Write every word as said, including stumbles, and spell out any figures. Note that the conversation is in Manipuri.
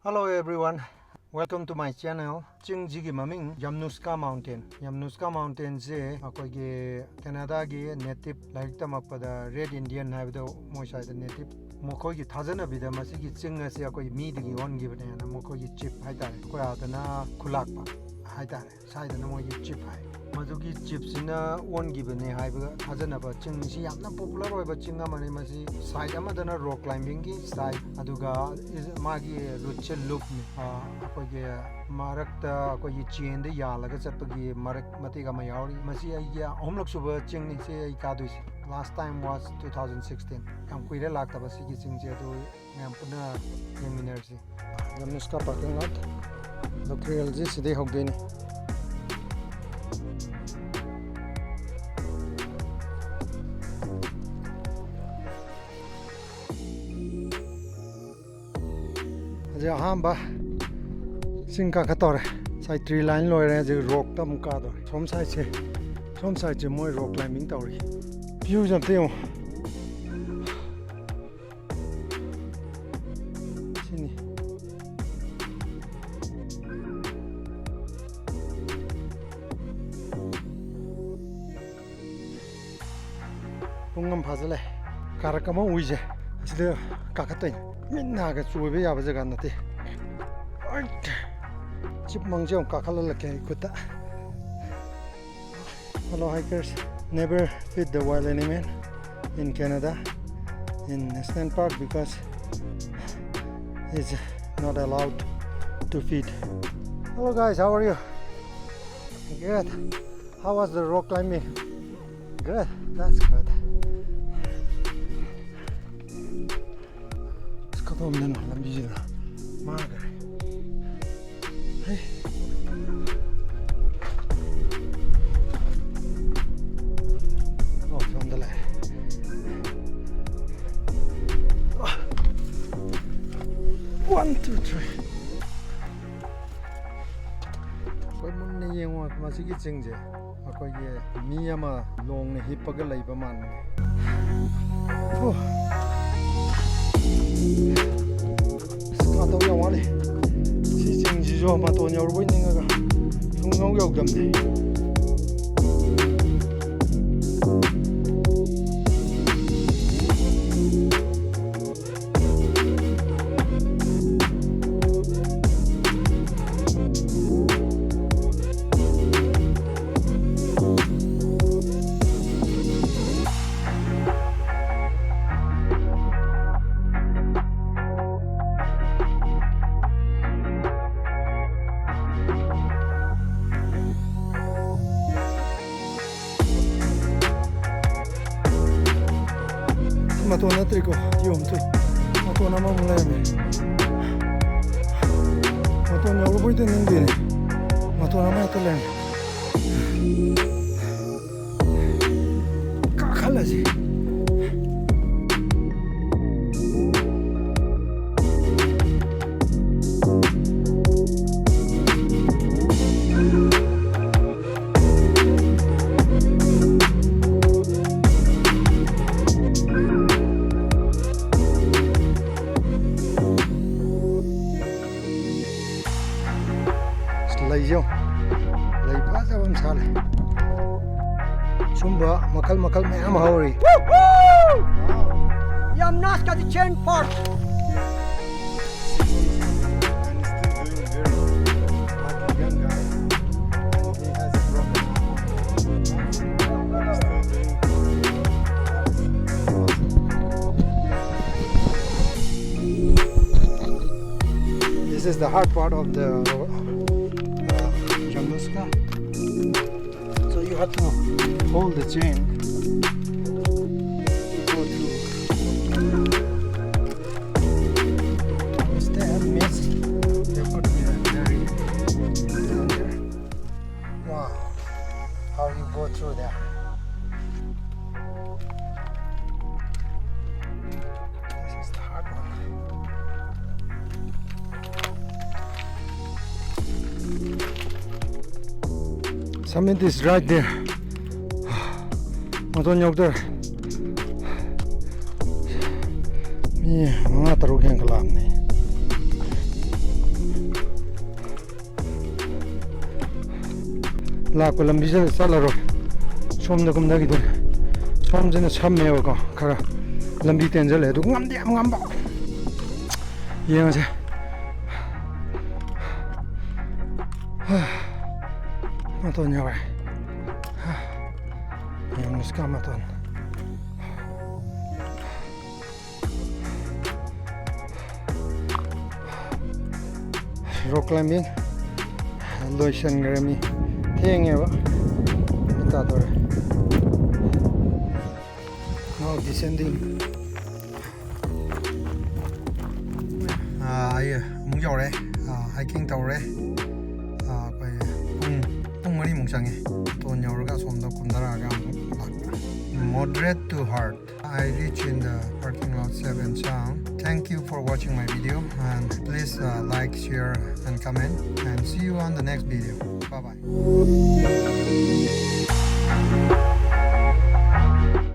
Hello everyone, welcome to my channel. ꯆꯤꯡꯁꯤꯒꯤ ꯃꯃꯤꯡ ꯌꯥꯝꯅꯨꯁꯀꯥ ꯃꯥꯎꯟꯇꯦꯟ꯫ ꯌꯥꯝꯅꯨꯁꯀꯥ ꯃꯥꯎꯟꯇꯦꯟꯁꯦ ꯑꯩꯈꯣꯏꯒꯤ ꯀꯦꯅꯥꯗꯥꯒꯤ ꯅꯦꯇꯤꯞ ꯂꯥꯏꯔꯤꯛ ꯇꯝꯃꯛꯄꯗ ꯔꯦꯗ ꯏꯟꯗꯤꯌꯟ ꯍꯥꯏꯕꯗꯣ ꯃꯣꯏ ꯁ꯭ꯋꯥꯏꯗ ꯅꯦꯇꯤꯞ, ꯃꯈꯣꯏꯒꯤ ꯊꯥꯖꯅꯕꯤꯗ ꯃꯁꯤꯒꯤ ꯆꯤꯡ ꯑꯁꯤ ꯑꯩꯈꯣꯏ ꯃꯤꯗꯒꯤ ꯑꯣꯟꯈꯤꯕꯅꯦꯅ ꯃꯈꯣꯏꯒꯤ ꯆꯤꯐ ꯍꯥꯏꯇꯥꯔꯦ, ꯑꯩꯈꯣꯏ ꯑꯥꯗꯅ ꯈꯨꯂꯥꯛꯄ ꯍꯥꯏꯇꯥꯔꯦ, ꯁ꯭ꯋꯥꯏꯗꯅ ꯃꯣꯏꯒꯤ ꯆꯤꯐ ꯍꯥꯏ꯫ ꯃꯗꯨꯒꯤ ꯆꯤꯐꯁꯤꯅ ꯑꯣꯟꯈꯤꯕꯅꯦ ꯍꯥꯏꯕ ꯊꯥꯖꯅꯕ ꯆꯤꯡꯁꯤ ꯌꯥꯝꯅ ꯄꯣꯄꯨꯂꯔ ꯑꯣꯏꯕ ꯆꯤꯡ ꯑꯃꯅꯤ꯫ ꯃꯁꯤ ꯁꯥꯏꯠ ꯑꯃꯗꯅ ꯔꯣꯛ ꯀ꯭ꯂꯥꯏꯝꯕꯤꯡꯒꯤ ꯁꯥꯏꯠ, ꯑꯗꯨꯒ ꯏꯁ-, ꯃꯥꯒꯤ ꯔꯨꯠꯁꯦ ꯂꯨꯞꯅꯤ꯫ ꯑ, ꯑꯩꯈꯣꯏꯒꯤ ꯃꯔꯛꯇ ꯑꯩꯈꯣꯏꯒꯤ ꯆꯦꯟꯗ ꯌꯥꯜꯂꯒ ꯆꯠꯄꯒꯤ ꯃꯔꯛ ꯃꯇꯦꯛ ꯑꯃ ꯌꯥꯎꯔꯤ꯫ ꯃꯁꯤ ꯑꯩꯒꯤ ꯑꯍꯨꯝꯂꯛ ꯁꯨꯕ ꯆꯤꯡꯅꯤ ꯁꯤ ꯑꯩ ꯀꯥꯗꯣꯏꯁꯦ꯫ Last time was two thousand sixteen꯫ ꯌꯥꯝ ꯀꯨꯏꯔꯦ ꯂꯥꯛꯇꯕ ꯁꯤꯒꯤ ꯆꯤꯡꯁꯦ, ꯑꯗꯨ ꯃꯌꯥꯝ ꯄꯨꯟꯅ ꯌꯦꯡꯃꯤꯟꯅꯔꯁꯤ꯫ ꯌꯥꯝꯅꯨꯁꯀꯥ ꯄꯥꯔꯀꯤꯡ ꯂꯣꯠ꯫ ꯂꯣꯀꯦꯜꯁꯤ ꯁꯤꯗꯩ ꯍꯧꯗꯣꯏꯅꯤ꯫ ꯍꯧꯖꯤꯛ ꯑꯍꯥꯟꯕ ꯆꯤꯡ ꯀꯥꯈꯠꯇꯧꯔꯦ꯫ ꯁꯥꯏ ꯇ꯭ꯔꯤ ꯂꯥꯏꯟ ꯂꯣꯏꯔꯦ, ꯍꯧꯖꯤꯛ ꯔꯣꯛꯇ ꯑꯃꯨꯛ ꯀꯥꯗꯧꯔꯦ꯫ ꯁꯣꯝ ꯁꯥꯏꯠꯁꯦ, ꯁꯣꯝ ꯁꯥꯏꯠꯁꯦ ꯃꯣꯏ ꯔꯣꯛ ꯀ꯭ꯂꯥꯏꯝꯕꯤꯡ ꯇꯧꯔꯤ꯫ ꯚ꯭ꯌꯨꯁꯦ ꯑꯝꯇ ꯌꯦꯡꯉꯣ꯫ ꯁꯤꯅꯤ꯫ ꯄꯨꯡ ꯑꯃ ꯐꯥꯖꯤꯜꯂꯦ꯫ ꯀꯥꯔꯛ ꯑꯃ ꯎꯏꯁꯦ ꯑꯁꯤꯗ ꯀꯥꯈꯠꯇꯣꯏꯅꯦ꯫ ꯃꯤꯠ ꯅꯥꯒ ꯆꯣꯏꯕ ꯌꯥꯕ ꯖꯒꯥ ꯅꯠꯇꯦ꯫ ꯑꯩꯠ! ꯆꯤꯞ ꯃꯪꯁꯦ ꯑꯃꯨꯛ ꯀꯥꯈꯠꯍꯜꯂꯛꯀꯦ ꯑꯩ ꯈꯨꯠꯇ꯫ Hello hikers, never feed the wild animal in Canada in national park because it's not allowed to feed. Hello guys, how are you? Good. How was the rock climbing? Good. That's good. ꯑꯁ, ꯀꯗꯣꯝꯗꯅꯣ ꯂꯝꯕꯤꯁꯤꯅ ꯃꯥꯡꯈ꯭ꯔꯦ꯫ ꯍꯩ꯫ ꯑꯣ, ꯁꯣꯝꯗ ꯂꯥꯛꯑꯦ꯫ One, two, three. ꯑꯩꯈꯣꯏ ꯃꯨꯟꯅ ꯌꯦꯡꯉꯣ, ꯃꯁꯤꯒꯤ ꯆꯤꯡꯁꯦ ꯑꯩꯈꯣꯏꯒꯤ ꯃꯤ ꯑꯃ ꯂꯣꯡꯅ ꯍꯤꯞꯄꯒ ꯂꯩꯕ ꯃꯥꯟꯕꯅꯦ꯫ ꯍꯨ꯫ ꯑꯁ, ꯀꯥꯗ ꯌꯥꯝ ꯋꯥꯠꯂꯤ꯫ ꯁꯤ ꯆꯤꯡꯁꯤꯁꯨ ꯃꯇꯣꯟ ꯌꯧꯔꯨꯕꯩ ꯅꯤꯡꯉꯒ ꯁꯨꯡꯌꯧ ꯌꯧꯗꯕꯅꯦ꯫ ꯃꯇꯣꯟ ꯅꯠꯇ꯭ꯔꯦꯀꯣ, ꯌꯦꯡꯉꯨ ꯇꯨ꯫ ꯃꯇꯣꯟ ꯑꯃꯃꯨꯛ ꯂꯩꯔꯝꯃꯦ꯫ ꯃꯇꯣꯟ ꯌꯧꯔꯨꯕꯩꯗ ꯅꯤꯡꯗꯦꯅꯦ꯫ ꯃꯇꯣꯟ ꯑꯃ ꯍꯦꯛꯇ ꯂꯩꯔꯝꯃꯦ꯫ ꯀꯥꯈꯠꯂꯁꯤ꯫ ꯂꯩꯁꯦ ꯌꯦꯡꯉꯨ꯫ ꯂꯩ ꯐꯖꯕ ꯑꯃ ꯁꯥꯠꯂꯦ꯫ ꯁꯨꯝꯕ ꯃꯈꯜ ꯃꯈꯜ ꯃꯌꯥꯝ ꯍꯧꯔꯤ꯫ Yamna's got the chain part. This is the hard part of the uh, Jamuska. So you have to hold the chain. Go through. Stay and miss. There could be a very danger. Wow. How you go through there? This is the hard one. Summit is right there. ꯃꯇꯣꯟ ꯌꯧꯗꯣꯔꯦ꯫ ꯃꯤ ꯃꯉꯥ ꯇꯔꯨꯛ ꯍꯦꯟꯒꯠꯂꯛꯑꯕꯅꯤ꯫ ꯂꯥꯛꯄ ꯂꯝꯕꯤꯁꯤꯗ ꯆꯠꯂꯔꯣꯏ꯫ ꯁꯣꯝꯗ ꯀꯨꯝꯊꯈꯤꯗꯣꯏꯅꯦ꯫ ꯁꯣꯝꯁꯤꯅ ꯁꯝꯃꯦꯕꯀꯣ, ꯈꯔ ꯂꯝꯕꯤ ꯇꯦꯟꯖꯜꯂꯦ, ꯑꯗꯨ ꯉꯝꯗꯤ ꯌꯥꯝ ꯉꯝꯕ꯫ ꯌꯦꯡꯉꯁꯦ꯫ ꯃꯇꯣꯟ ꯌꯧꯔꯦ꯫ ꯌꯦꯡꯉꯁꯤ ꯀꯥ ꯃꯇꯣꯟ꯫ Rock climbing ꯂꯣꯏꯁꯟꯈ꯭ꯔꯦ꯫ ꯃꯤ ꯊꯦꯡꯉꯦꯕ꯫ ꯃꯤ ꯇꯥꯗꯣꯔꯦ꯫ Now descending. ꯑꯥ, ꯑꯩ ꯑꯃꯨꯛ ꯌꯧꯔꯦ꯫ ꯑꯥ, hiking ꯇꯧꯔꯦ꯫ ꯑꯥ, ꯑꯩꯈꯣꯏ ꯄꯨꯡ, ꯄꯨꯡ ꯃꯔꯤꯃꯨꯛ ꯆꯪꯉꯦ꯫ ꯃꯇꯣꯟ ꯌꯧꯔꯒ ꯑꯁꯣꯝꯗ ꯀꯨꯝꯊꯔꯛꯑꯒ ꯑꯃꯨꯛ ꯂꯥꯛꯄ꯫ Moderate to hard. I reach in the parking lot safe and sound. Thank you for watching my video, and please, uh, like, share, and comment, and see you on the next video. Bye bye.